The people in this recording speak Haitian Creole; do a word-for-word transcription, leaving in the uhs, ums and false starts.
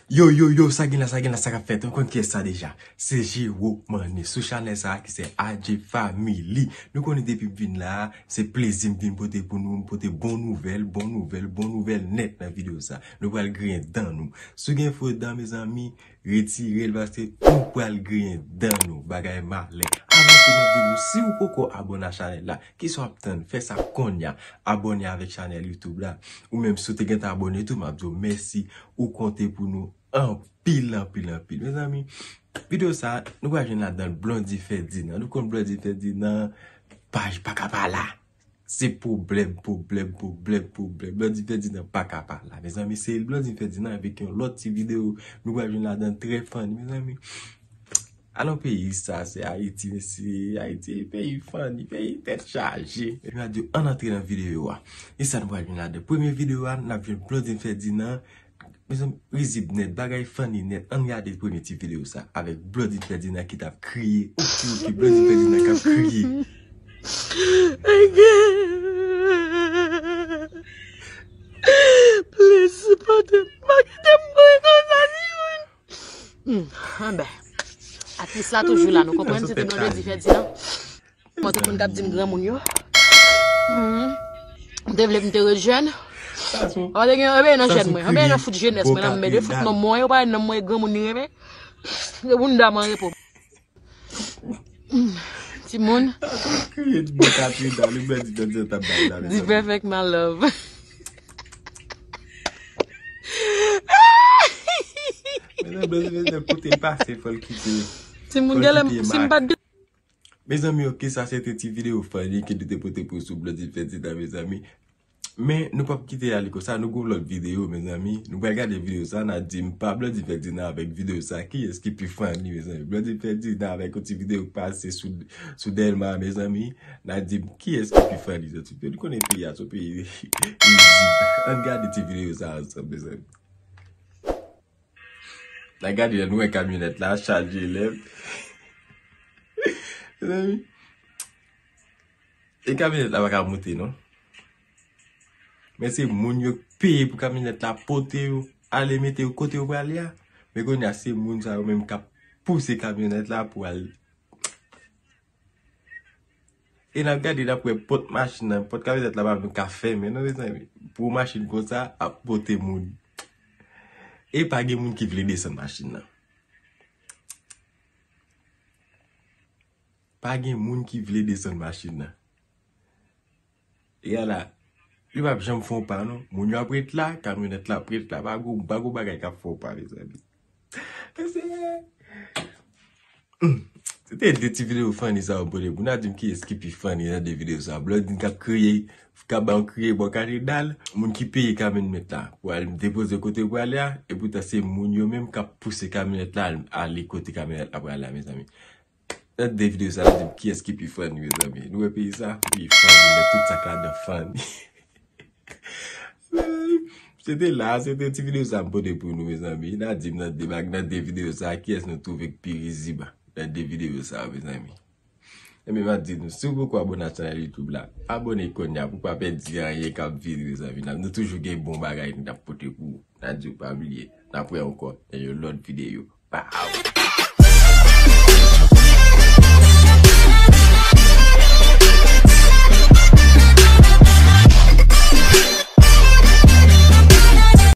Yo, yo, yo, sa gen la, sa gen la, sa k ap fèt? Ou konn kiyès sa deja? Se Jero Mane sou chanèl sa a ki se A J Family. Nou konnen depi m vin la, se plezi m vin pote pou nou, m pote bon nouvèl, bon nouvèl, bon nouvèl nèt nan videyo sa. Nou pral griyen dan nou. Si w gen fo dan, mezanmi, retire l paske nou pral griyen dan nou. Bagay malè. Avan tou, m ap di nou, si w poko abòne a chanèl la, kisa w ap tann? Fè sa kounye a. Abòne avèk chanèl YouTube la. Ou menm, si w te gentan abòne tou, m ap di w mèsi. Ou konte pou nou anpil, anpil, anpil. Mezanmi, videyo sa, nou pral jwenn ladan l Blondy Ferdinand. Nou konn Blondy Ferdinand, paj pa ka pa la. Se pwoblèm, pwoblèm, pwoblèm, pwoblèm. Blondy Ferdinand pa ka pa la. Mezanmi, se Blondy Ferdinand avèk yon lòt ti videyo. Nou pral jwenn ladan l trè funny, mezanmi. Alon peyi sa, se Ayiti, mesye. Ayiti, peyi funny, peyi tèt chaje. Epi m ap di w, ann antre nan videyo a. E sa nou pral jwenn ladan. Premye videyo a, n ap jwenn Blondy Ferdinand. Mezanmi, rizib nèt, bagay funny nèt. Ann gade premye ti videyo sa avèk Blondy Ferdinand ki t ap kriye. Oke, oke, Blondy Ferdinand k ap kriye. Please, sipòte m. Pa kite m mouri konsa, Simon. Hmm, anben. Atris la toujou la, nou konprann, se te Blondy Ferdinand. Mwen, tout moun k ap di m granmoun yo. Hmm. M te vle m te ret jèn. Mwen te gen anben nan jèn mwen, anben nan fout jenès mwen, nan mède fout nonm mwen, yo pa wè nonm mwen granmoun li renmen. Yo bounda mwen repo. Hmm. Timoun. Kriye, mwen ka kriye, li mwen di, di, di, di, di, di, di, di. Dipèfèk, my love. Men nan Blondy Ferdinand, kote l pase, fò l kite. Timoun, gèlè, si m pa t Mezanmi, oke, sa se te ti videyo funny ke nou te pote pou sou Blondy Ferdinand, mezanmi. Men, nou p ap kite ale konsa, nou gon lòt videyo, mezanmi. Nou pral gade videyo sa, n a di m pa Blondy Ferdinand avèk videyo sa, kiyès ki pi funny, mezanmi. Blondy Ferdinand avèk yon ti videyo k pase sou, sou Dèlma, mezanmi. N a di m kiyès ki pi funny, zòt. Nou konnen peyi a, se yon peyi rizib. Ann gade ti videyo sa ansanm, mezanmi. N a gade lè nou wè kamyonèt la chaje lè. Mezanmi. E kamyonèt la pa ka moute, non. Men se moun yo peye pou kamyonèt la pote yo, ale mete yo kote yo prale a. Men kounye a, se moun sa yo menm k ap pouse kamyonèt la pou al E n ap gade, n ap wè pòt machin nan, pòt kamyonèt la pa menm ka fèmen, non, mezanmi. Pou yon machin konsa ap pote moun. E pa gen moun ki vle desann machin nan. Pa gen moun ki vle desann machin nan. E ala, li p ap janm fè yon pa, non. Moun yo ap ret la, kamyonèt la ap ret la. Pa gon, pa gon bagay k ap fè yon pa, mezanmi. Mesye. Hmm. Se te de ti videyo funny sa yo pote pou nou. N a di m kiyès ki pi funny nan de videyo sa. Blondine k ap kriye, k ap ba yon kriye bò katedral. Moun ki peye kamyonèt la pou al depoze kote pou ale a. E poutan se moun yo menm k ap pouse kamyonèt la al, ale kote kamyonèt la prale a, mezanmi. Nan de videyo sa, n a di m kiyès ki pi funny, mezanmi. Nou wè peyi sa? Peyi funny, men tout sa k ladan funny. Se te la, se te ti videyo sa m pote pou nou, mezanmi. N a di m nan de bag, nan de videyo sa, kiyès nou twouve k pi rizib nan de videyo sa, mezanmi. Ebyen, m ap di nou, si w poko abòne a chanèl YouTube la, abòne kounye a pou w pa pèdi anyen k ap vini, mezanmi. N ap, nou toujou gen bon bagay n ap pote pou ou. N a di w pa bliye. N ap wè ankò nan yon lòt videyo. Pow!